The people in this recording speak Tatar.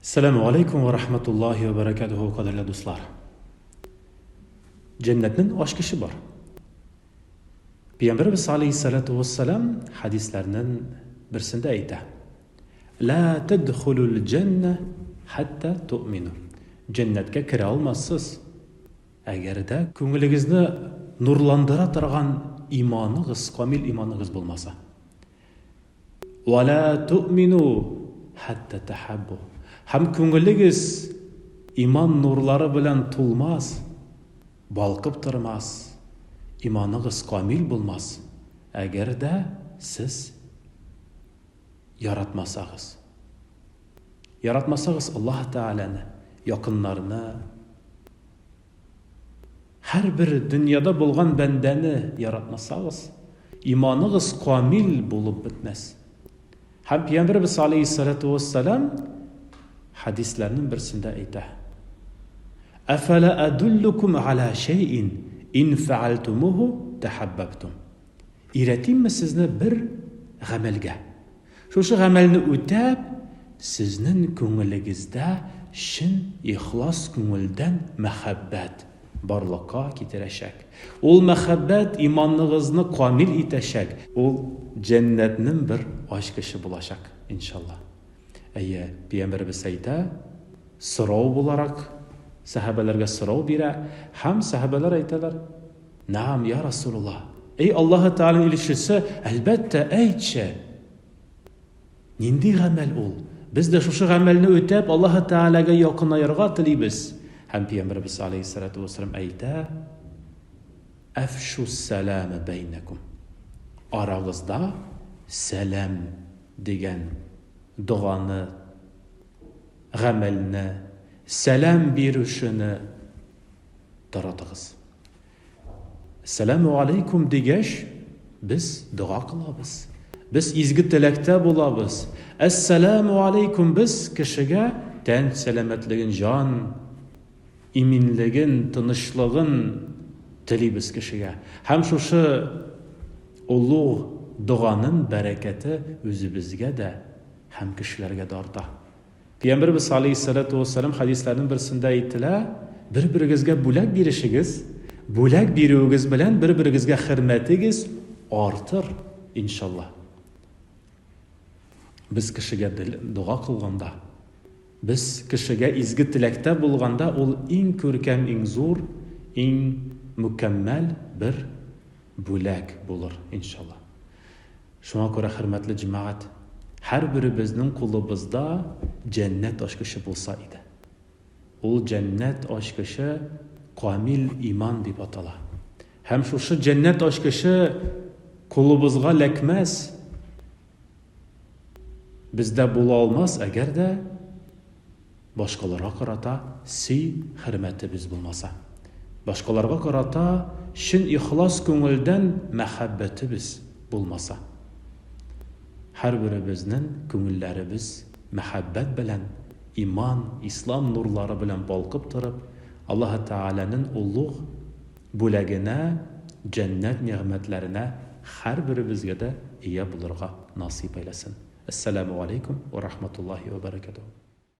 Сәламү алейкум вә рахматуллаһи вә бәрәкәтүһү, кадерле дуслар. Җәннәтнең ачкычы бар. Пәйгамбәребез алейһиссалату вассалам хәдисләрнең берсендә әйтә. Ла тадхулул җәннә хәтта ту'мину. Җәннәткә керә алмассыз, әгәр дә күңелегезне нурландыра торган иманыгыз, камил иманыгыз булмаса. Вә лә туъмину хәтта тәхәббу. Һәм күңелегез иман нурлары белән тулмас, балкып тормас, иманыгыз камил булмас, әгәр дә сез яратмасагыз. Яратмасагыз Аллаһ Тәгаләне, якыннарны, Һәрбер дөньяда булган бәндәне яратмасагыз, иманыгыз камил булып бетмәс. Һәм Пәйгамбәребез алейһиссалату вассалам хәдисләрнең берсендә әйтә: Әфәлә әдуллукум аля шәйин ин фәәлтумуху тәхәббәбтум. Өйрәтимме сезне бер гамәлгә? Шушы гамәлне үтәп, сезнен күңелегездә чын ихлас күңелдән мәхәббәт барлыкка китерәчәк. Ул мәхәббәт иманыгызны камил итәчәк. Ул җәннәтнең бер ачкычы булачак, иншалла. Әйе, пәйгамбәребез әйтә, сорау буларак сәхабәләргә сорау бирә һәм сәхабәләр әйтәләр, Нәам, я Расулуллаһ! Эй Аллаһы Тәгаләнең илчесе, әлбәттә, әйтче! Нинди гамәл ул? Без дә шушы гамәлне үтәп, Аллаһы Тәгаләгә якынаерга телибез. Һәм Пәйгамбәребез алейһиссалату вассалам әйтә, Әфшу сәламе бәйнәкум. Арагызда сәлам дигән доганы, гамәлне, сәлам бирүчене таратыгыз. Әссәләмү алейкум дигәч, без дога кылабыз. Без изге теләктә булабыз. Әссәләмү алейкум без кешегә тән сәламәтлеген, җан иминлеген, тынычлыгын телибез кешегә. Һәм шушы олуг доганын бәрәкәте үзебезгә дә һәм кешеләргә дә арта. Пәйгамбәребез алейһиссалату вассалам хәдисләренең берсендә әйтелә, бер-берегезгә бүләк бирешегез, бүләк бирүегез белән бер-берегезгә хөрмәтегез артыр, иншалла. Без кешегә дога кылганда, без кешегә изге теләктә булганда, ул иң күркәм, иң зур, иң мөкәммәл бер бүләк булыр, иншалла. Шуңа күрә, хөрмәтле җәмәгать, һәрберебезнең кулыбызда җәннәт ачкычы булса иде. Ул җәннәт ачкычы камил иман дип атала. Һәм шушы җәннәт ачкычы кулыбызга ләкмәс, бездә була алмас, әгәр дә Башкаларга карата сөй хөрмәтебез булмаса. Башкаларга карата чын ихлас күңелдән мәхәббәтебез булмаса. Һәрберебезнен күңелләребез мәхәббәт белән, иман, ислам нурлары белән балкып торып, Аллаһы Тәгаләнен олуг бүләгенә, җәннәт нигъмәтләренә һәрберебезгә дә ия булырга насыйп әйләсен. Әссәләмү галәйкүм вә рахматуллаһи вә бәрәкәтүһү.